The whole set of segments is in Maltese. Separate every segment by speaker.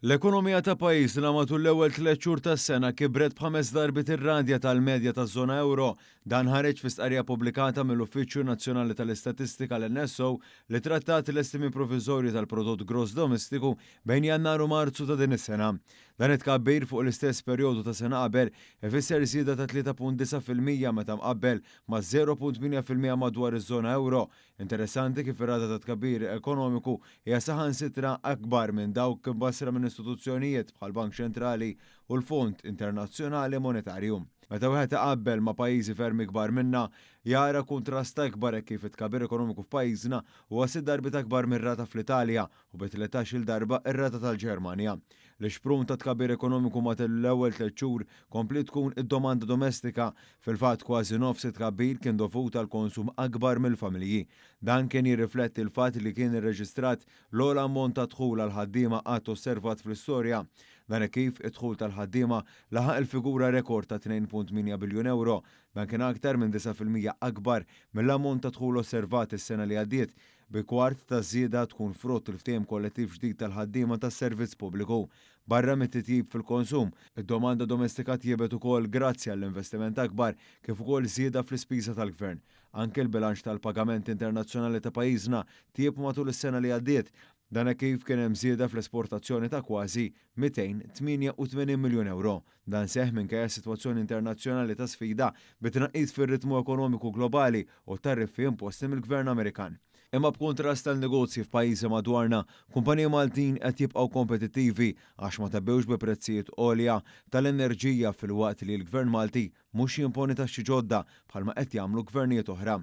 Speaker 1: L-ekonomija ta' pajjiżna matul l-ewwel tlett xhur tas-sena kibret b'ħames darbiet ir-radja tal-medja taż-żona ewro. Dan ħareġ fi stqarrija pubblikata mill-Uffiċċju Nazzjonali tal-Istatistika l-NSO li trattat l-estimi proviżorji tal-prodott gross domestiku bejn Jannar u Marzu ta' din is-sena. Dan it-tkabbir fuq l-istess perjodu ta' sena qabel ifisser żieda ta' 3.9% meta mqabbel ma' 0.8% madwar iż-żona ewro. Interessanti kif ir-rata ta' tkabbir ekonomiku hija saħansitra akbar minn dawk imbassra minn istituzzjonijiet bħall-Bank Ċentrali u l-Fond Internazzjonali Monetarju. Meta wieħed iqabbel ma' pajjiżi ferm ikbar minna, jara kuntrast akbar hekk kif it-tkabbir ekonomiku f'pajjiżna huwa sitt darbiet akbar mir-rata fl-Italja u bi 13-il darba r-rata tal-Ġermanja. L-ixprun tat-tkabbir ekonomiku matul l-ewwel tlett xhur kompliet tkun id-domanda domestika. Fil-fatt kważi nofs it-tkabbir kien dovut għal konsum akbar mill-familji. Dan kien jirrifletti l-fatt li kien irreġistrat l-ogħla ammont ta' dħul għall-ħaddiema qatt osservat fl-istorja. Dan hekk kif id-dħul tal-ħaddiema laħaq il-figura rekord ta' 2.8 biljun ewro. Dan kien aktar minn 9% akbar mill-ammont ta' dħul osservat is-sena li għaddiet, bi kwart taż-żieda tkun frott il-ftehim kollettiv ġdid tal-ħaddiema tas-servizz pubbliku. Barra mit-titjib fil-konsum, id-domanda domestika tjiebet ukoll grazzi għall-investiment akbar kif ukoll żieda fl-ispiża tal-gvern. Anke l-bilanċ tal-pagamenti internazzjonali ta' pajjiżna tjieb matul is-sena li għaddiet. Dan hekk kif kien hemm żieda fl-esportazzjoni ta' kważi 288 miljun ewro. Dan seħħ minkejja sitwazzjoni internazzjonali ta' sfida bi tnaqqis fir-ritmu ekonomiku globali u t-tariffi imposti mill-Gvern Amerikan. Imma b'kuntrast għal negozji f'pajjiżi madwarna, kumpaniji Maltin qed jibqgħu kompetittivi għax ma tgħabbewx bi prezzijiet għolja tal-enerġija filwaqt li l-Gvern Malti mhux jimponi taxxi ġodda bħalma qed jagħmlu gvernijiet oħra.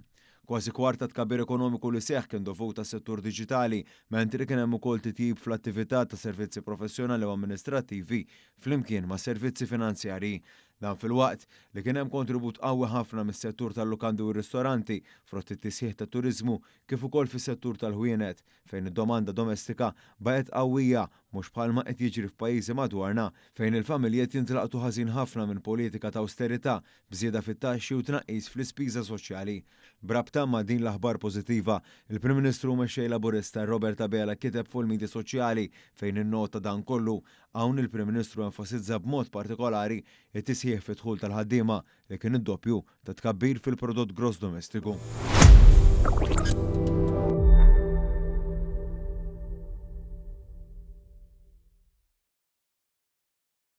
Speaker 1: Kważi kwart tat-tkabbir ekonomiku li seħħ kien dovut għas-settur diġitali, mentri kien hemm ukoll titjib fl-attività ta' servizzi professjonali u amministrattivi flimkien ma' servizzi finanzjarji. Dan filwaqt li kien hemm kontribut qawwi ħafna mis-settur tal-lukandi u r-ristoranti frott it-tisħiħ tat-turiżmu kif ukoll fis-settur tal-ħwienet fejn id-domanda domestika baqgħet qawwija mhux bħalma qed jiġri f'pajjiżi madwarna fejn il-familji qed jintlaqtu ħażin ħafna minn politika ta' awsterità b'żieda fit-taxxi u tnaqqis fl-ispiża soċjali. B'rabta ma' din l-aħbar pożittiva, il-Prim Ministru u Mexxej Laburista Robert Abela kiteb fuq il-midja soċjali fejn innota dan kollu Hawn il-Prim Ministru enfasizza b'mod partikolari t-tisħiħ fid-dħul tal-ħaddiema li kien id-doppju tat-tkabbir fil-prodott gross domestiku.